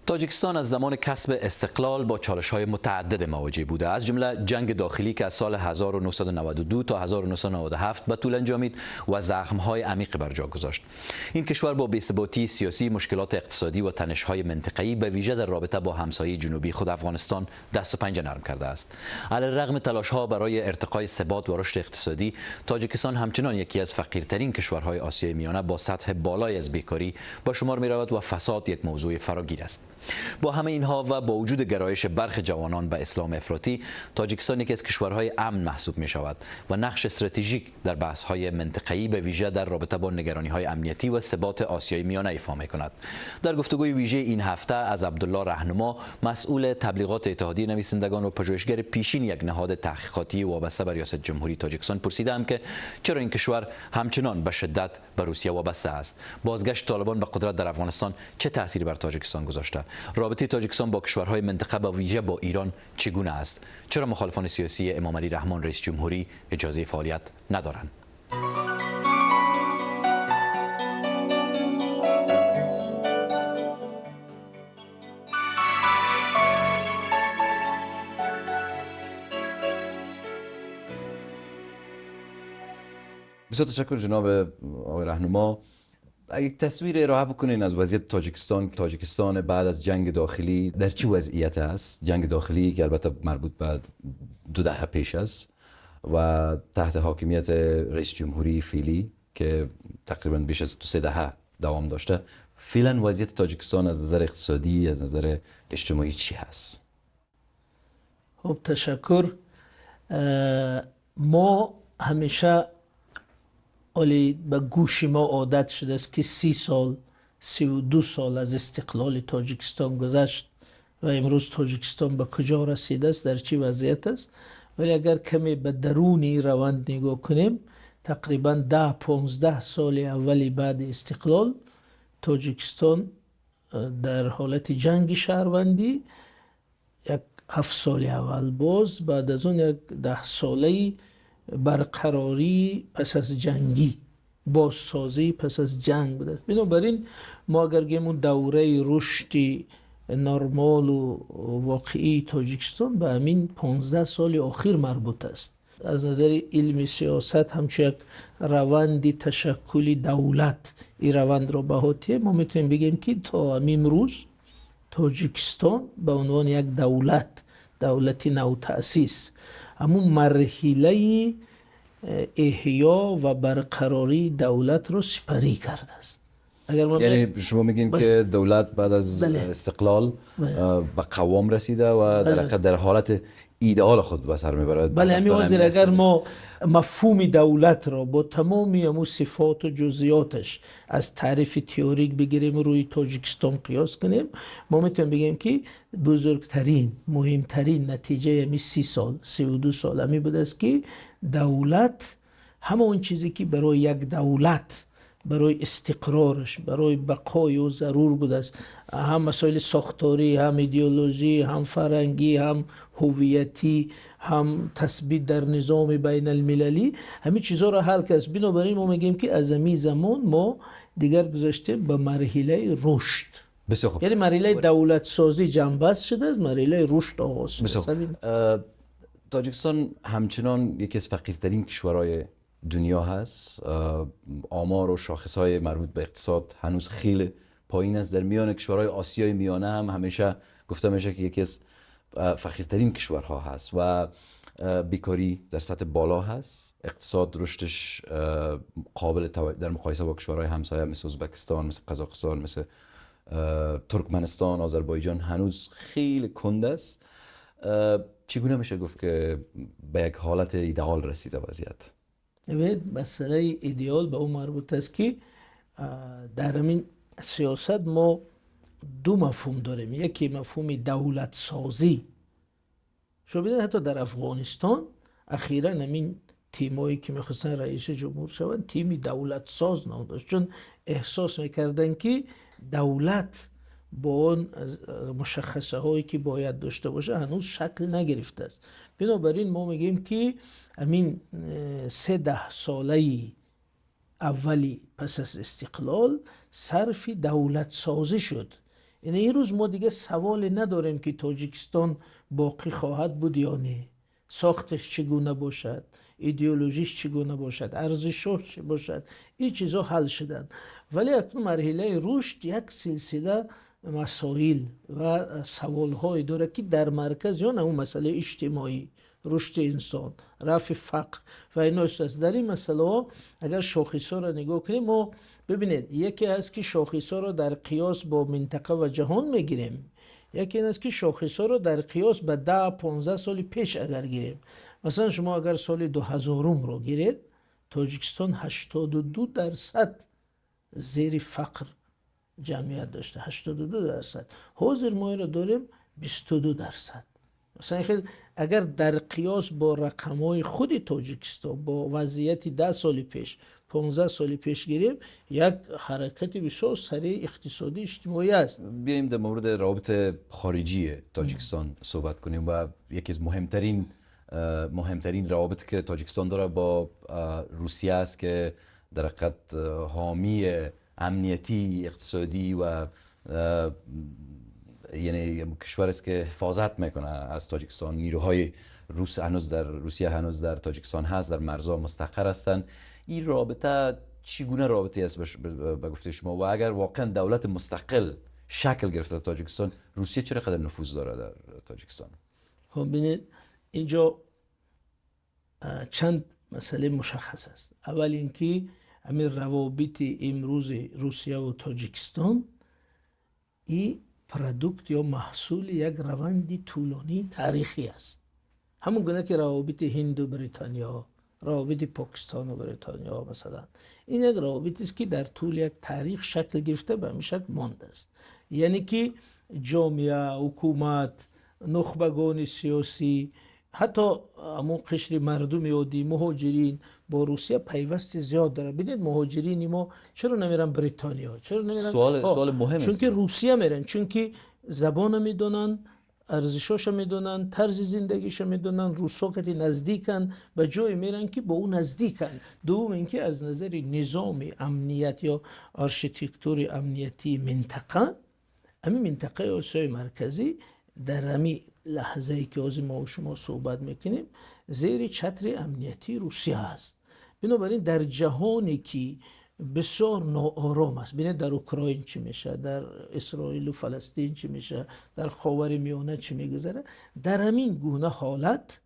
تاجیکستان از زمان کسب استقلال با چالش‌های متعدد مواجه بوده، از جمله جنگ داخلی که از سال 1992 تا 1997 به طول انجامید و زخم‌های عمیق بر جا گذاشت. این کشور با بی‌ثباتی سیاسی، مشکلات اقتصادی و تنش‌های منطقه‌ای به ویژه در رابطه با همسایه جنوبی خود افغانستان دست و پنجه نرم کرده است. علیرغم تلاش‌ها برای ارتقای ثبات و رشد اقتصادی، تاجیکستان همچنان یکی از فقیرترین کشورهای آسیای میانه با سطح بالای از بیکاری با شمار می‌رود و فساد یک موضوع فراگیر است. با همه اینها و با وجود گرایش برخی جوانان به اسلام افراطی، تاجیکستان یکی از کشورهای امن محسوب می شود و نقش استراتژیک در بحث‌های منطقه‌ای به ویژه در رابطه با نگرانی‌های امنیتی و ثبات آسیای میانه ایفا می‌کند. در گفتگوی ویژه این هفته از عبدالله رهنما، مسئول تبلیغات اتحادیه نویسندگان و پژوهشگر پیشین یک نهاد تحقیقاتی وابسته به ریاست جمهوری تاجیکستان پرسیدم که چرا این کشور همچنان به شدت به روسیه وابسته است، بازگشت طالبان به قدرت در افغانستان چه تأثیری بر تاجیکستان گذاشته، رابطه تاجیکستان با کشورهای منطقه به ویژه با ایران چگونه است، چرا مخالفان سیاسی امام علی رحمان رئیس جمهوری اجازه فعالیت ندارند. بسیار تشکر جناب آقای رهنما. یک تصویر ارائه بکنین از وضعیت تاجیکستان، تاجیکستان بعد از جنگ داخلی در چه وضعیت است؟ جنگ داخلی که البته مربوط به 2 دهه پیش است و تحت حاکمیت رئیس جمهوری فعلی که تقریبا بیش از 2-3 دهه دوام داشته. فعلا وضعیت تاجیکستان از نظر اقتصادی، از نظر اجتماعی چی هست؟ خب تشکر. ما همیشه ولی به گوش ما عادت شده است که 30 سال 32 سال از استقلال تاجیکستان گذشت و امروز تاجیکستان به کجا رسیده است، در چه وضعیت است. ولی اگر کمی به درون روند نگاه کنیم، تقریبا 10-15 سال اولی بعد استقلال تاجیکستان در حالت جنگ شهروندی، یک 7 سال اول باز، بعد از اون یک 10 ساله برقراری پس از جنگی، بازسازی پس از جنگ بوده. بنابراین ما اگر گیم اون دوره رشد نرمال و واقعی تاجیکستان به همین 15 سال اخیر مربوط است. از نظر علم سیاست همچون یک روند تشکل دولت این روند را بهاتیه، ما میتونیم بگیم که تا همین روز تاجیکستان به عنوان یک دولت، دولت نوتأسیس، همون مرحله احیا و برقراری دولت رو سپری کرده است. اگر یعنی شما میگین که دولت بعد از استقلال به قوام رسیده و در حالت ایدئال خود به سر میبرد. بله، همین حاضر اگر ما مفهوم دولت را با تمامی همون صفات و جزئیاتش از تعریف تئوریک بگیریم روی تاجیکستان قیاس کنیم، ما میتونیم بگیم که بزرگترین، مهمترین نتیجه همین 30 سال 32 سال همی بوده است که دولت همون چیزی که برای یک دولت، برای استقرارش، برای بقای او ضرور بوده است، هم مسائل ساختاری، هم ایدئولوژی، هم فرهنگی، هم هویتی، هم تثبیت در نظام بین المللی، همین چیزها را حل کرد. بنابراین ما میگیم که از همین زمان ما دیگر گذاشتیم به مرحله رشد. بسیار خوب. یعنی مرحله دولت سازی جنبست شده، از مرحله رشد آغاز شده. تاجیکستان همچنان یکی از فقیرترین کشورهای دنیا هست. آمار و شاخص‌های مربوط به اقتصاد هنوز خیلی پایین است. در میان کشورهای آسیای میانه هم همیشه گفته میشه که یکی از فقیرترین کشورها هست و بیکاری در سطح بالا هست. اقتصاد رشدش قابل در مقایسه با کشورهای همسایه مثل ازبکستان، مثل قزاقستان، مثل ترکمنستان، آذربایجان هنوز خیلی کند است. چگونه میشه گفت که به یک حالت ایدئال رسیده وضعیت؟ مسئله ایدئال به اون مربوط است که در همین سیاست ما 2 مفهوم داریم. یکی مفهوم دولت سازی. شما ببینید حتی در افغانستان اخیراً همین تیمایی که میخواستن رئیس جمهور شوند تیمی دولت ساز نام داشت، چون احساس میکردن که دولت با آن مشخصه هایی که باید داشته باشه هنوز شکل نگرفته است. بنابراین ما میگیم که همین 3 دهه ساله اولی پس از استقلال صرف دولت سازی شد. Яъне имрӯз мо дига саволе надорем, ки Тоҷикистон боқӣ хоҳад буд ё не, сохташ чӣ гуна бошад, идеологияш чӣ гуна бошад, арзишҳош чӣ бошад. Ин чизҳо ҳал шуданд. Вале акнун марҳилаи рушд як силсила масоил ва саволҳое дорад, ки дар маркази он ҳамун масъалаи иҷтимоӣ, рушди инсон, рафъи фақр ва ино аст. Дар ин масъалаҳо агар шохисҳоро нигоҳ кунем, мо бибинед, яке аст, ки шохисҳоро дар қиёс бо минтақа ва ҷаҳон мегирем, яке ин аст, ки шохисҳоро дар қиёс ба 10-15 соли пеш агар гирем. Масалан, шумо агар соли 2000-умро гиред, Тоҷикистон 82% зери фақр ҷамъият дошта, 82%. Ҳозир мо инро дорем 22%. Масалан, хел агар дар қиёс бо рақамҳои худи Тоҷикистон, бо вазъияти 10 соли пеш, 15 соли пеш гирем, як ҳаракати бисёр сариъи иқтисодӣ, иҷтимоӣ аст. بیایم در مورد روابط خارجی تاجیکستان صحبت کنیم و یکی از مهمترین روابط که تاجیکستان داره با روسیه است که در حقیقت حامی امنیتی، اقتصادی و یعنی کشور است که حفاظت میکنه از تاجیکستان. نیروهای روس هنوز در روسیه، هنوز در تاجیکستان هست، در مرزها مستقر هستند. این رابطه چگونه رابطه است به گفته شما؟ و اگر واقعا دولت مستقل شکل گرفته در تاجیکستان، روسیه چرا قدر نفوذ داره در تاجیکستان؟ خب ببینید، اینجا چند مسئله مشخص است. اول اینکه همین روابط امروز روسیه و تاجیکستان ای product یا محصول یک روند طولانی تاریخی است. همون گونه که روابط هند و بریتانیا، روابط پاکستان و بریتانیا مثلا، این یک روابط است که در طول یک تاریخ شکل گرفته، به همین شکل مانده است. یعنی که جامعه، حکومت، نخبگان سیاسی، حتی همون قشر مردم عادی، مهاجرین با روسیه پیوست زیاد داره. ببینید، مهاجرین ما چرا نمیرن بریتانیا؟ چرا نمیرن؟ سوال مهم چون که روسیه میرن، چون که زبان میدونن، ارزشاشو میدونن، طرز زندگیشو میدونن، روسا که نزدیکن، به جای میرن که با او نزدیکن. دوم اینکه از نظر نظام امنیت یا آرشیتکتور امنیتی منطقه، همین منطقه آسیای مرکزی در همین لحظه ای که از ما و شما صحبت میکنیم زیر چتر امنیتی روسیه است. بنابراین در جهانی که بسیار ناآرام است، ببینید در اوکراین چی میشه، در اسرائیل و فلسطین چی میشه، در خاور میانه چی میگذره، در همین گونه حالت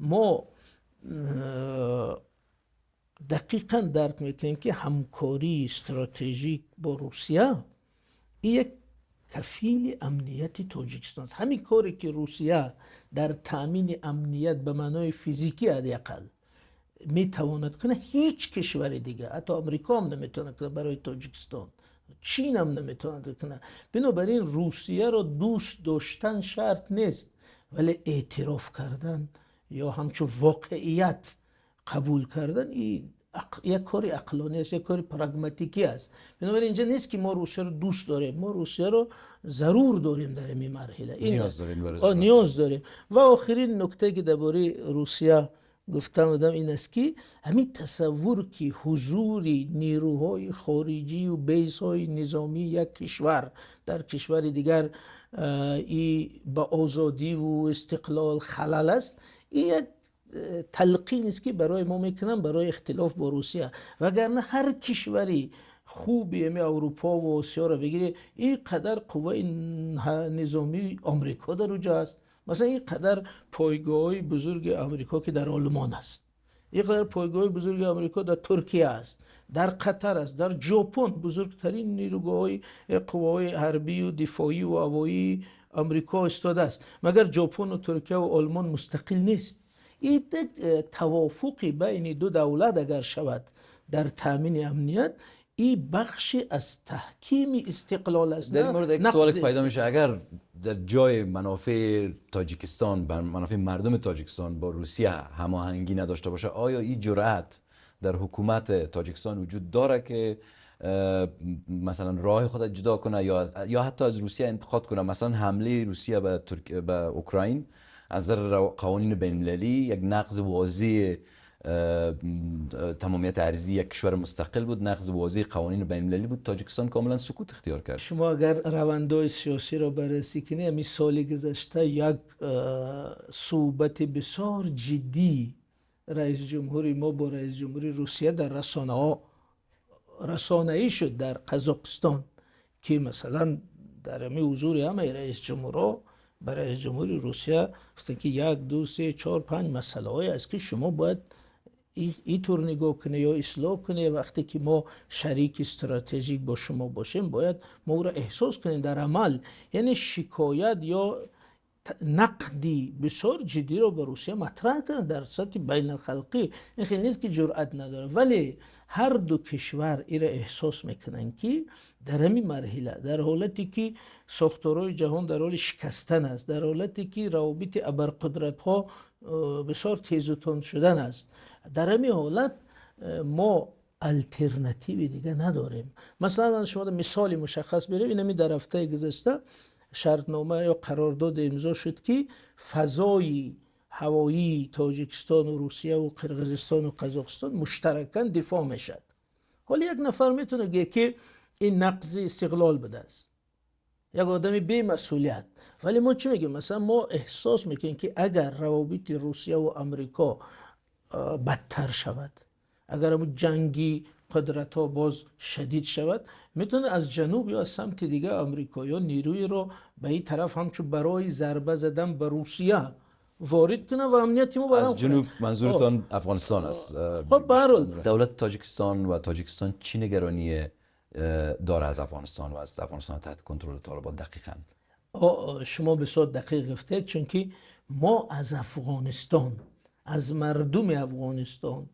ما دقیقا درک میکنیم که همکاری استراتژیک با روسیه یک کفیل امنیت تاجیکستان است. همین کاری که روسیه در تامین امنیت به معنای فیزیکی حداقل میتواند کنه، هیچ کشور دیگه، حتی آمریکا هم نمیتونه کنه برای تاجیکستان، چین هم نمیتواند کنه. بنابراین روسیه را دوست داشتن شرط نیست، ولی اعتراف کردن یا همچون واقعیت قبول کردن این یک کار عقلانی است، یک کار پراگماتیکی است. بنابراین اینجا نیست که ما روسیه رو دوست داریم، ما روسیه رو ضرور داریم در این مرحله. نیاز داریم. نیاز داریم. و آخرین نکته که درباره روسیه گفتم بودم این است که همین تصور که حضور نیروهای خارجی و base های نظامی یک کشور در کشور دیگر ای به آزادی و استقلال خلل است، این یک تلقین است که برای ما میکنن برای اختلاف با روسیه. وگرنه هر کشوری خوبی می اروپا و آسیا را بگیری، این قدر قوه نظامی آمریکا در اونجا است، مثلا این قدر پایگاه بزرگ آمریکا که در آلمان است، این قدر پایگاه بزرگ آمریکا در ترکیه است، در قطر است، در ژاپن بزرگترین نیروگاه قوای حربی و دفاعی و هوایی آمریکا استاده است. مگر ژاپن و ترکیه و آلمان مستقل نیست؟ این توافقی بین دو دولت اگر شود در تامین امنیت، این بخش از تحکیم استقلال است. در این مورد یک سوال پیدا میشه، اگر در جای منافع تاجیکستان، منافع مردم تاجیکستان با روسیه هماهنگی نداشته باشه، آیا این جرأت در حکومت تاجیکستان وجود داره که مثلا راه خود جدا کنه یا حتی از روسیه انتقاد کنه؟ مثلا حمله روسیه به اوکراین از نظر قوانین بین المللی یک نقض واضح تمامیت ارضی یک کشور مستقل بود، نقض واضح قوانین بین‌المللی بود. تاجیکستان کاملا سکوت اختیار کرد. شما اگر روندهای سیاسی را بررسی کنید، همین سال گذشته یک صحبت بسیار جدی رئیس جمهوری ما با رئیس جمهوری روسیه در رسانه رسانه‌ای شد در قزاقستان که مثلا در همین حضور همه رئیس جمهورها به رئیس جمهوری روسیه گفتن که 1 2 3 4 5 مسئله های است که شما باید اینطور نگاه کنه یا اصلاح کنه. وقتی که ما شریک استراتژیک با شما باشیم باید ما او را احساس کنیم در عمل. یعنی شکایت یا نقدی بسیار جدی را به روسیه مطرح کردن در سطح بین الخلقی. این خیلی نیست که جرأت نداره، ولی هر دو کشور ای را احساس میکنن که در همین مرحله، در حالتی که ساختارهای جهان در حال شکستن است، در حالتی که روابط ابرقدرت ها بسیار تیز و تند شدن است، در همین حالت ما الترناتیو دیگه نداریم. مثلا شما مثال مشخص بیاریم، این در هفته گذشته شرطنامه یا قرارداد امضا شد که فضای هوایی تاجیکستان و روسیه و قرقیزستان و قزاقستان مشترکاً دفاع میشد. حالا یک نفر میتونه گه که این نقض استقلال بوده است، یک آدم بی مسئولیت. ولی ما چی میگیم؟ مثلا ما احساس میکنیم که اگر روابط روسیه و امریکا بدتر شود، اگر همون جنگی قدرت ها باز شدید شود، میتونه از جنوب یا از سمت دیگه امریکا نیروی رو به این طرف همچون برای ضربه زدن به روسیه وارد کنه و امنیت ما برام. از جنوب منظورتان افغانستان است؟ خب به هر حال دولت تاجیکستان و تاجیکستان چی نگرانی داره از افغانستان و از افغانستان تحت کنترل طالبان دقیقاً؟ شما بسیار دقیق گفتید، چون که ما از افغانستان، از مردم افغانستان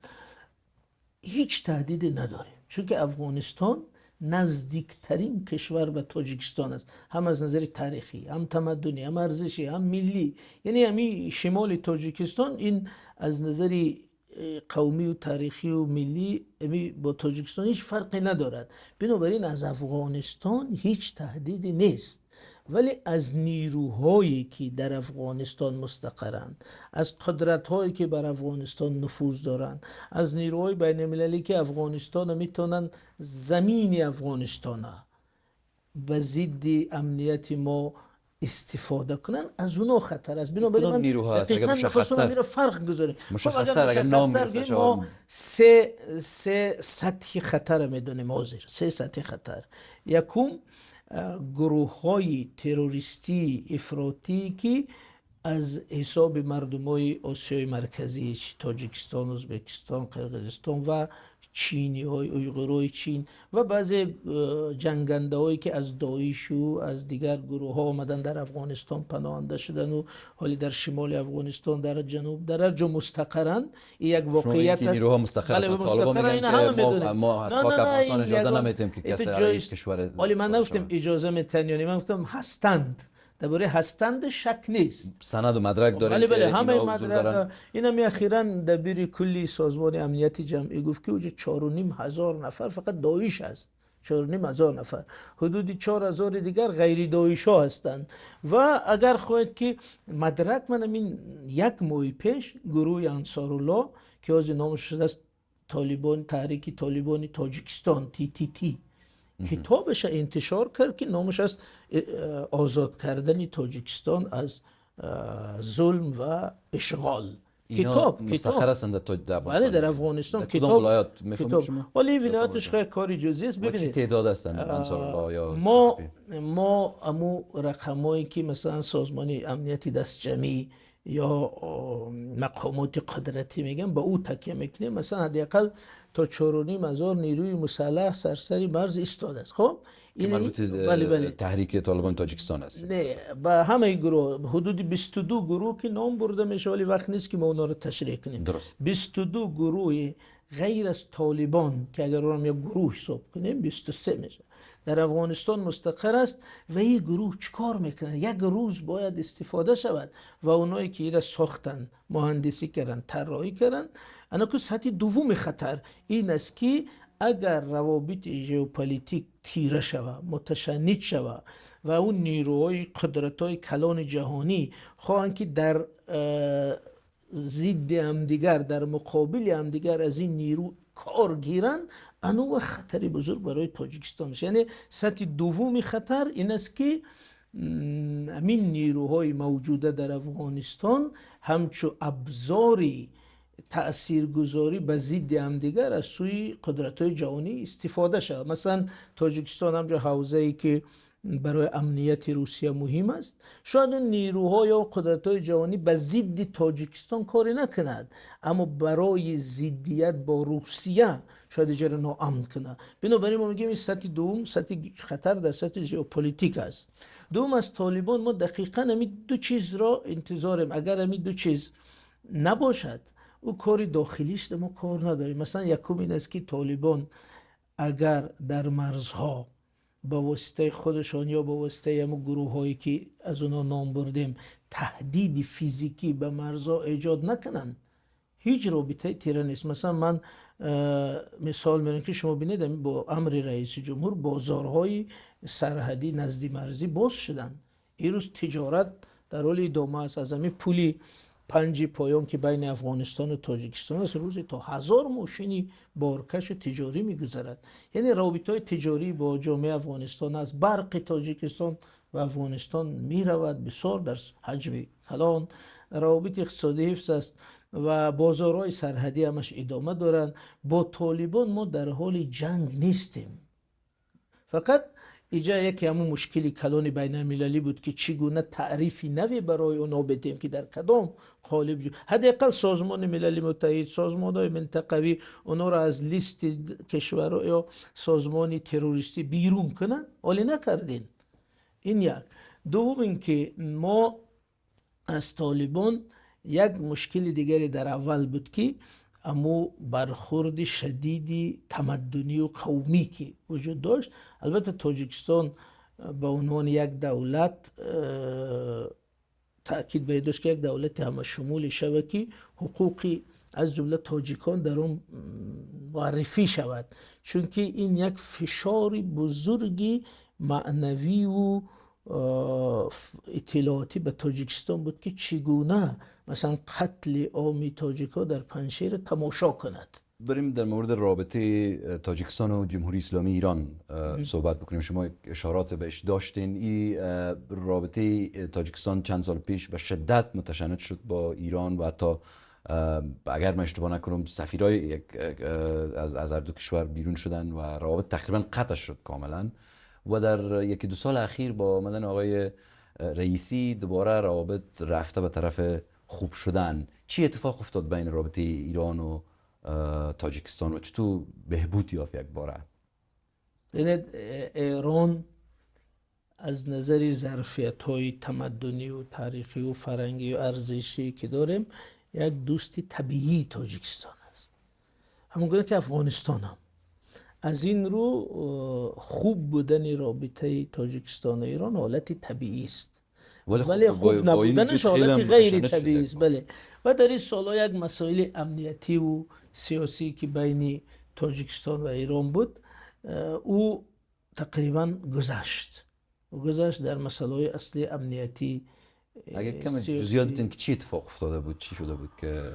هیچ تهدیدی نداریم، چون که افغانستان نزدیکترین کشور به تاجیکستان است، هم از نظر تاریخی، هم تمدنی، هم ارزشی، هم ملی. یعنی همین شمال تاجیکستان این از نظر قومی و تاریخی و ملی با تاجیکستان هیچ فرقی ندارد. بنابراین از افغانستان هیچ تهدیدی نیست، ولی از نیروهایی که در افغانستان مستقرند، از قدرت‌هایی که بر افغانستان نفوذ دارند، از نیروهای بین‌المللی که افغانستان میتونن زمین افغانستان به ضد امنیت ما استفاده کنن، از اونا خطر است. بنابراین کدام نیروها است؟ اگر مشخص‌تر فرق گذاریم، مشخص‌تر اگر نام گرفته شود، ما سه سطح خطر میدونیم حاضر. سه سطح خطر. یکم گروه های تروریستی افراطی که از حساب مردم های آسیای مرکزی، تاجیکستان، ازبکستان، قرقیزستان و چینی های اویغورهای چین و بعضی جنگنده هایی که از داعش و از دیگر گروه ها آمدن در افغانستان پناهنده شدن و حالی در شمال افغانستان، در جنوب، در هر جا مستقرند. این یک واقعیت است. نیروها مستقر هستند. طالبان میگن که ما از خاک افغانستان اجازه نمیدیم که کسی علیه کشور. ولی من نگفتم اجازه میتن، یعنی من گفتم هستند. درباره هستند شک نیست. سند و مدرک داریم. بله بله، همه مدرک. اینم اخیراً دبیر کلی سازمان امنیت جمعی گفت که اوج 4,500 نفر فقط داعش است. 4,500 نفر، حدود 4,000 دیگر غیر داعش ها هستند. و اگر خواهید که مدرک، من همین یک ماه پیش گروه انصارالله که از نامش شده است طالبان، تحریک طالبان تاجیکستان TTT، کتابش انتشار کرد که نامش است آزاد کردن تاجیکستان از ظلم و اشغال. کتاب مستقر هستند در افغانستان. بله در افغانستان. کدام ولایات میفهمید شما؟ ولی ولایاتش خیلی کاری جزئی است. ببینید چه تعداد هستند انصارالله یا ما امو رقمایی که مثلا سازمان امنیتی دست جمعی یا مقامات قدرتی میگن با او تکیه میکنیم، مثلا حداقل تا 4,500 نیروی مسلح سرسری مرز ایستاده است. خب این مربوط بله بله تحریک طالبان تاجیکستان است. نه، با همه گروه، حدود 22 گروه که نام برده میشه، ولی وقت نیست که ما اونا رو تشریح کنیم. درست. 22 گروه غیر از طالبان که اگر اونم یک گروه حساب کنیم 23 میشه در افغانستان مستقر است. و این گروه چیکار میکنه؟ یک روز باید استفاده شود و اونایی که ایره ساختن، مهندسی کردن، طراحی کردن. انا که سطح دوم خطر این است که اگر روابط ژئوپلیتیک تیره شود، متشنج شود و اون نیروهای قدرت‌های کلان جهانی خواهند که در зидди ҳамдигар, дар муқобили ҳамдигар аз ин нерӯ кор гиранд, ано вақт хатари бузург барои Тоҷикистон мешавад. Яъне сатҳи дуввуми хатар ин аст, ки ҳамин нерӯҳои мавҷуда дар Афғонистон ҳамчун абзори таъсиргузорӣ ба зидди ҳамдигар аз сӯи қудратҳои ҷаҳонӣ истифода шавад. Масалан, Тоҷикистон ҳамчун ҳавзае ки барои амнияти Русия муҳим аст, шояд он нерӯҳо ё қудратҳои ҷаҳонӣ ба зидди Тоҷикистон коре накунад, аммо барои зиддият бо Русия шояд иҷора ноамн кунад. Бинобар ин мо мегӯем ин сатҳи дуввум, сатҳи хатар дар сатҳи ژئوپلیتик аст. Дуввум, аз Толибон мо дақиқан ҳамин ду чизро интизорем. Агар ҳамин ду чиз набошад, ӯ кори дохилиш мо кор надорем. Масалан, якум ин аст, ки Толибон агар дар марзҳо ба воситаи худашон ё ба воситаи ҳамон гурӯҳҳое ки аз онҳо ном бурдем таҳдиди физикӣ ба марзҳо эҷод накунанд, ҳеҷ робитаи тира нест. Масалан, ман мисол меорам, ки шумо бинед, бо амри раиси ҷумҳур бозорҳои сарҳадӣ назди марзӣ боз шуданд. Ирӯз тиҷорат дар ҳоли идома аст. Аз ҳамин пули панҷи поён, ки байни Афғонистон ва Тоҷикистон аст, рӯзе то 1000 мошини боркашу тиҷорӣ мегузарад. Яъне робитаҳои тиҷорӣ бо ҷомеаи Афғонистон аст. Барқи Тоҷикистон ба Афғонистон меравад бисёр дар ҳаҷми калон. Равобити иқтисодӣ ҳифз аст ва бозорҳои сарҳадӣ ҳамаш идома доранд. Бо Толибон мо дар ҳоли ҷанг нестем. Фақат иҷа яке ҳамун мушкили калони байналмилалӣ буд, ки чӣ гуна таърифи наве барои онҳо бидем, ки дар кадом қолиб ҳадди ақал Созмони Милали Муттаҳид, созмонҳои минтақавӣ онҳоро аз листи кишварҳо ё созмони террористӣ берун кунанд. Ҳоле накардем. Ин як. Дуввум ин ки мо аз Толибон як мушкили дигаре дар аввал буд, ки аммо бархӯрди шадиди тамаддунию қавмӣ ки вуҷуд дошт. Албатта, Тоҷикистон ба унвони як давлат таъкид ба ин дошт, ки як давлати ҳамашумуле шавад, ки ҳуқуқи аз ҷумла тоҷикон дар он муаррифӣ шавад, чунки ин як фишори бузурги маънавию иттилоотӣ ба Тоҷикистон буд, ки чӣ гуна масалан қатли оми тоҷикҳо дар Панҷшер тамошо кунад. بریم در مورد رابطه تاجیکستان و جمهوری اسلامی ایران صحبت بکنیم. شما اشارات بهش داشتین. این رابطه تاجیکستان چند سال پیش به شدت متشنج شد با ایران و حتی اگر من اشتباه نکنم سفیرای از هر دو کشور بیرون شدن و روابط تقریبا قطع شد کاملا و در یکی دو سال اخیر با آمدن آقای رئیسی دوباره روابط رفته به طرف خوب شدن. چی اتفاق افتاد بین رابطه ایران و تاجیکستان و چطور بهبود یافت یک باره؟ ببینید، ایران از نظر ظرفیت های تمدنی و تاریخی و فرهنگی و ارزشی که داریم، یک دوست طبیعی تاجیکستان است، همونگونه که افغانستان هم. از این رو خوب بودن رابطه تاجیکستان و ایران حالت طبیعی است، ولی خوب نبودنش حالت غیر طبیعی است. بله، و در این سالها یک مسائل امنیتی و سیاسی که بین تاجیکستان و ایران بود، او تقریبا گذشت و گذشت در مسائل اصلی امنیتی. اگه کم جزئیات بدین که چی اتفاق افتاده بود، چی شده بود که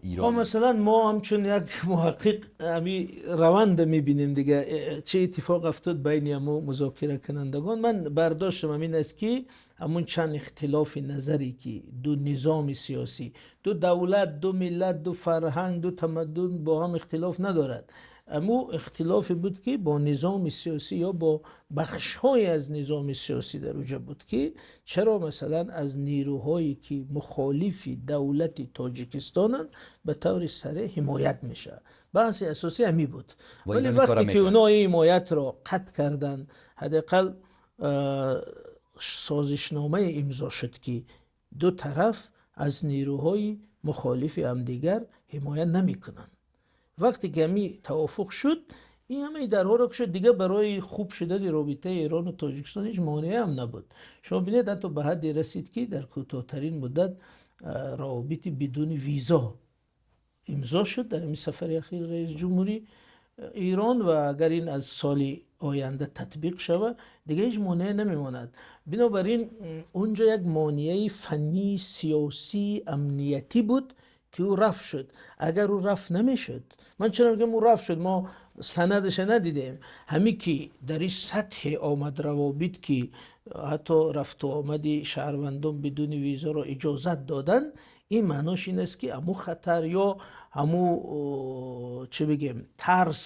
ایران؟ خب، مثلا ما همچون یک محقق همی روند میبینیم دیگه، چه اتفاق افتاد بین امو مذاکره کنندگان. من برداشتم همین است که همون چند اختلاف نظری که دو نظام سیاسی، دو دولت، دو ملت، دو فرهنگ، دو تمدن با هم اختلاف ندارد، امو اختلاف بود که با نظام سیاسی یا با بخش‌های از نظام سیاسی در اوجا بود، که چرا مثلا از نیروهایی که مخالف دولت تاجیکستانند به طور سریع حمایت میشه. بحث اساسی همی بود، ولی وقتی که اونا حمایت را قطع کردن، حداقل سازشنامه امضا شد که دو طرف از نیروهای مخالف همدیگر حمایت نمیکنند. وقتی که همی توافق شد، این همه درها را شد دیگه، برای خوب شدن رابطه ایران و تاجیکستان هیچ مانعی هم نبود. شما ببینید، حتی به حدی رسید که در کوتاه‌ترین مدت روابط بدون ویزا امضا شد در این سفر اخیر رئیس جمهوری. Эрон ва агар ин аз соли оянда татбиқ шавад, дигар ҳеҷ монеа намемонад. Бинобар ин онҷо як монеаи фаннӣ, сиёсӣ, амниятӣ буд ки ӯ рафъ шуд. Агар ӯ рафъ намешуд, ман чаро мегӯям ӯ рафъ шуд, мо санадаш надидем. Ҳамин ки дар ин сатҳ омад равобит ки ҳатто рафту омади шаҳрвандон бидуни виза ро иҷозат доданд, ин маънош ин аст ки ҳамун хатар ё ҳамун чӣ бигем, тарс,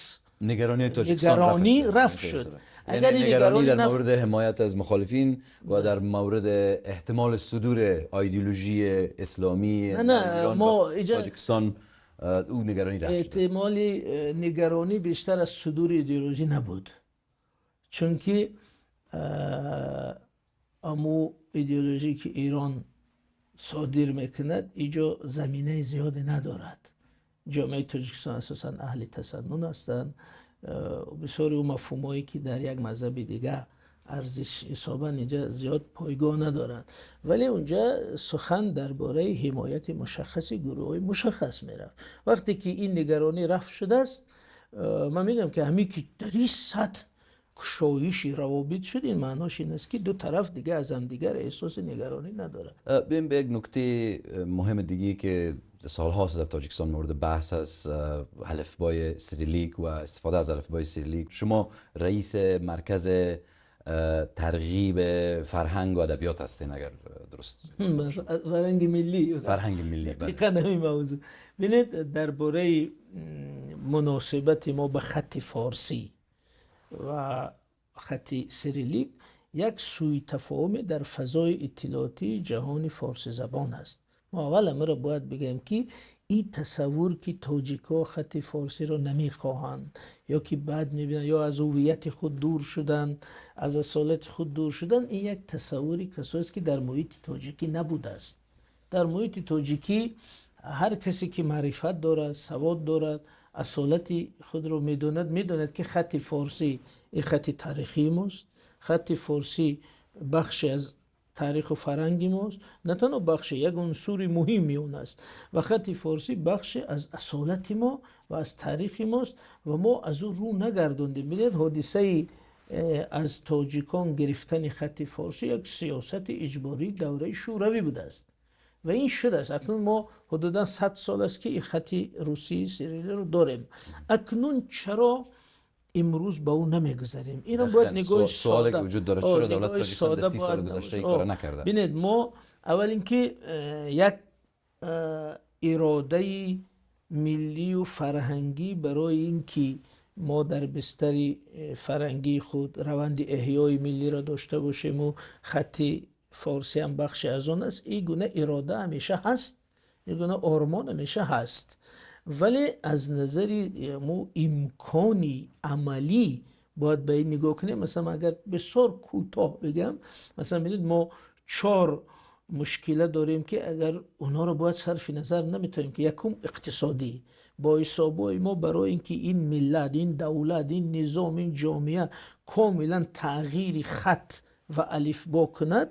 нигаронӣ тоҷикистон нигаронӣ рафъ шуд. اگر نگرانی در مورد حمایت از مخالفین و در مورد احتمال صدور ایدئولوژی اسلامی نه ما تاجیکستان، او نگرانی رفع شد. احتمال نگرانی بیشتر از صدور ایدئولوژی نبود، چونکه امو ایدئولوژی که ایران صادر میکند اینجا زمینه زیادی ندارد. جامعه تاجیکستان اساسا اهل تسنن هستند. بسیاری او مفهومایی که در یک مذهب دیگه ارزش حسابا اینجا زیاد پایگاه ندارند، ولی اونجا سخن درباره حمایت مشخص گروه مشخص میرفت. وقتی که این نگرانی رفع شده است، من میگم که همین که در این سطح کشایش روابط شد، این معناش این است که دو طرف دیگه از هم دیگر احساس نگرانی ندارند. بیم به یک نکته مهم دیگه که سالهاست در تاجیکستان مورد بحث است، الفبای سیریلیک و استفاده از الفبای سیریلیک. شما رئیس مرکز ترغیب فرهنگ و ادبیات هستین اگر درست؟ فرهنگ ملی. فرهنگ ملی، بله. دقیقاً همین موضوع. ببینید، درباره مناسبت ما به خط فارسی و خط سیریلیک یک سوء تفاهم در فضای اطلاعاتی جهان فارسی زبان است. ما اول امر باید بگیم که این تصور که تاجیکا خط فارسی را نمیخواهند یا که بد میبینند یا از هویت خود دور شدند، از اصالت خود دور شدند، این یک تصوری کسایی است که در محیط تاجیکی نبوده است. در محیط تاجیکی هر کسی که معرفت دارد، سواد دارد، اصالت خود را میداند، میداند که خط فارسی این خط تاریخی ماست. خط فارسی بخشی از تاریخ و فرهنگ ماست، نه تنها بخش، یک عنصر مهمی اون است و خط فارسی بخش از اصالت ما و از تاریخ ماست و ما از او رو نگردوندیم. ببینید، حادثه از تاجیکان گرفتن خط فارسی یک سیاست اجباری دوره شوروی بوده است و این شده است. اکنون ما حدودا 100 سال است که این خط روسی سیریلی رو داریم. اکنون چرا امروز به اون نمیگذریم؟ اینم باید نگاه سوالی که وجود داره، چرا دولت تاجیکستان در 30 سال گذشته این کارو نکرده؟ ببینید، ما اول اینکه یک اراده ملی و فرهنگی برای اینکه ما در بستر فرهنگی خود روند احیای ملی را داشته باشیم و خط فارسی هم بخش از آن است، این گونه اراده همیشه هست، این گونه آرمان همیشه هست، ولی از نظر مو امکانی عملی باید به این نگاه کنیم. مثلا اگر بسیار کوتاه بگم، مثلا ببینید، ما 4 مشکله داریم که اگر اونا رو باید صرف نظر نمیتونیم که یکم اقتصادی با حسابای ما برای اینکه این ملت، این دولت، این نظام، این جامعه کاملا تغییر خط و الفبا کند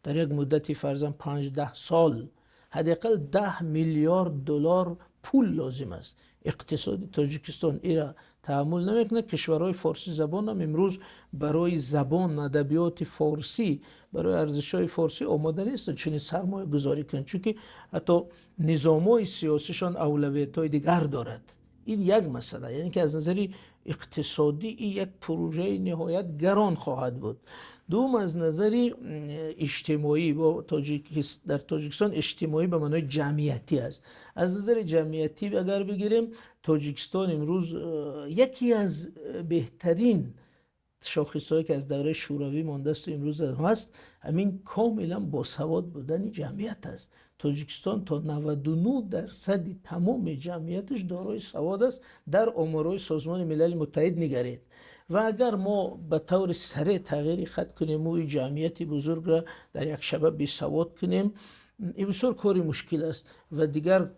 در یک مدتی فرضاً 5-10 سال، حداقل 10 میلیارد دلار پول لازم است. اقتصاد تاجیکستان ایرا تحمل نمیکنه. کشورهای فارسی زبان هم امروز برای زبان، ادبیات فارسی، برای ارزش‌های فارسی آماده نیستند چنین سرمایه گذاری کنند، چون که حتی نظام‌های سیاسیشان اولویت‌های دیگر دارد. این یک مسئله، یعنی که از نظر اقتصادی این یک پروژه نهایت گران خواهد بود. دوم، از نظر اجتماعی با در تاجیکستان اجتماعی به معنای جمعیتی است. از نظر جمعیتی اگر بگیریم، تاجیکستان امروز یکی از بهترین شاخص‌هایی که از دوره شوروی مانده است و امروز هست، همین کاملا باسواد بودن جمعیت است. تاجیکستان تا 99% تمام جمعیتش دارای سواد است، در آمارهای سازمان ملل متحد نگرید. و اگر ما به طور سریع تغییر خط کنیم و این جمعیت بزرگ را در یک شبه بی سواد کنیم، این بسیار کاری مشکل است و دیگر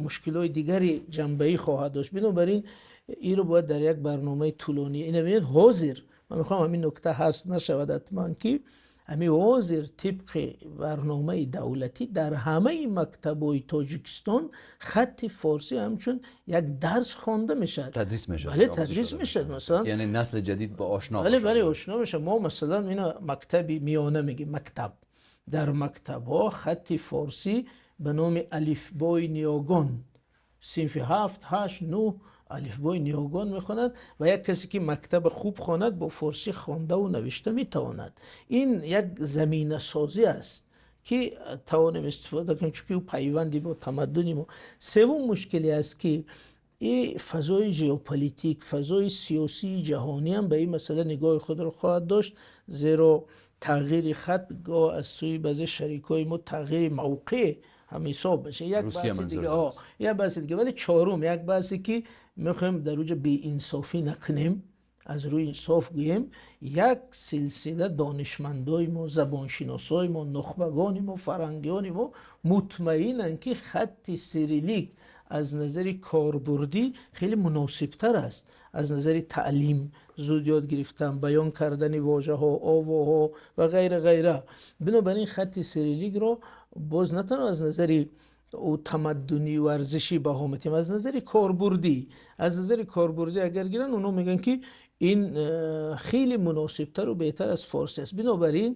مشکلات دیگری جنبه‌ای خواهد داشت. بنابراین این رو باید در یک برنامه طولانی، این ببینید، حاضر من میخوام همین نکته هست نشود حتما که Ҳамин ҳозир тибқи барномаи давлатӣ дар ҳамаи мактабҳои Тоҷикистон хатти форсӣ ҳамчун як дарс хонда мешавад. Тадрис мешавад. Бале, тадрис мешавад. Масалан, яъне насли ҷадид ба ошно. Бале, бале, ошно мешавад. Мо масалан ино мактаби миёна мегӯем, мактаб. Дар мактабҳо хатти форсӣ ба номи алифбои ниёгон синфи 7, 8, 9 алифбои ниёгон мехонад ва як касе ки мактаба хуб хонад бо форсӣ хондаву навишта метавонад. Ин як заминасозӣ аст ки тавонем истифода кунем, чунки ӯ пайванди бо тамаддуни мо. Севум мушкиле аст ки и фазои геополитик, фазои сиёсии ҷаҳонӣ ҳам ба ин масъала нигоҳи худро хоҳад дошт, зеро тағйири хат гоҳ аз сӯи баъзе шарикҳои мо тағйири мавқеъ ҳам ҳисоб мешавад. Як баҳси дига, як баҳси дига. Вале чорум як баҳсе ки мехоҳем дар уҷа беинсофӣ накунем, аз рӯи инсоф гӯем, як силсила донишмандои мо, забоншиносои мо, нухбагони мо, фарҳангиёни мо мутмаинанд, ки хатти сирилик аз назари корбурдӣ хеле муносибтар аст, аз назари таълим, зуд ёд гирифтан, баён кардани вожаҳо, овоҳо ва ғайра ғайра. Бинобар ин хатти сириликро боз на танҳо аз назари ӯ тамаддунӣ ва арзишӣ баҳо метиҳем, аз назари корбурдӣ, аз назари корбурдӣ агар гиранд, онҳо мегӯянд, ки ин хеле муносибтару беҳтар аз форсӣ аст. Бинобар ин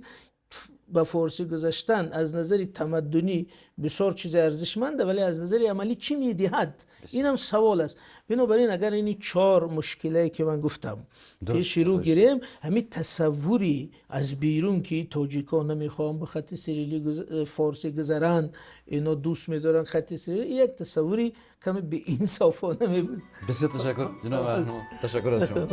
ба форсӣ гузаштан аз назари тамаддунӣ бисёр чизи арзишманда, вале аз назари амалӣ чӣ медиҳад, инам савол аст. Бинобар ин агар ини чор мушкилае ки ман гуфтам пеши рӯ гирем, ҳамин тасаввури аз берун ки тоҷикон намехоҳанд ба хатти сирилӣ форсӣ гузаранд, ино дӯст медоранд хатти сирилӣ, як тасаввури каме беинсофона мебуд. Бисёр ташаккур, ҷаноб, ташаккур аз шумо.